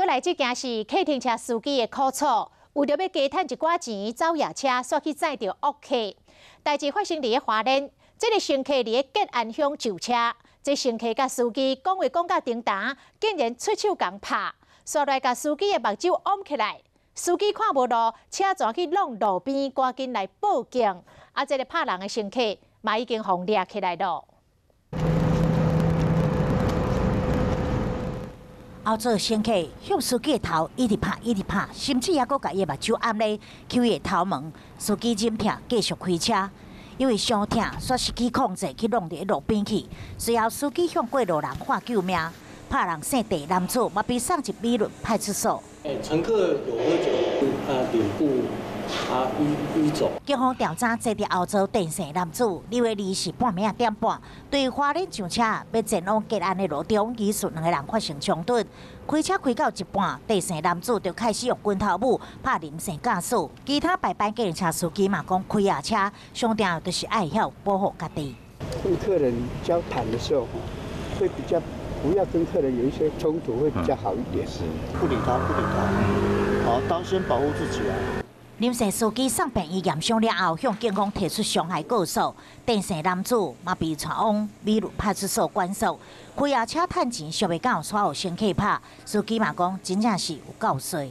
來這件是客停車司機的苦楚，為著欲加趁一寡錢，走夜車，煞去載著惡客。代誌發生佇咧花蓮，這个乘客佇咧吉安鄉上車，這乘客佮司機講話講甲叮當，竟然出手共拍，煞來共司機的目睭甕起來。司機看無路，車轉去挵路邊，趕緊來報警。啊，這个拍人的乘客嘛已經予掠起來囉。後座乘客向司機的頭一直拍，一直拍，甚至猶閣共伊的目睭掩咧，抾伊的頭毛。司機忍痛繼續開車，因為傷疼，煞失去控制去挵佇路邊去。隨後司機向過路人喊救命，拍人姓鄭男子嘛被送入美崙派出所。乘客有喝酒，臉部啊淤腫。警方調查坐佇後座鄭姓男子，禮拜二是半暝仔點半，對花蓮上車，欲前往吉安的路中，疑似兩个人發生衝突。開車開到一半，鄭姓男子就開始用拳頭母拍林姓駕駛。其他排班計程車司機嘛講，開夜車上重要就是愛曉保護家己。跟客人交談的時候，會比較不要跟客人有一些衝突，會比較好一點。是，不理他，不理他，好，當先保護自己啊。林姓司機送病院驗傷了後，向警方提出傷害告訴。鄭姓男子嘛被帶往美崙派出所管束。開夜車趁錢，想袂到煞予乘客拍。司機嘛講，真正是有夠衰。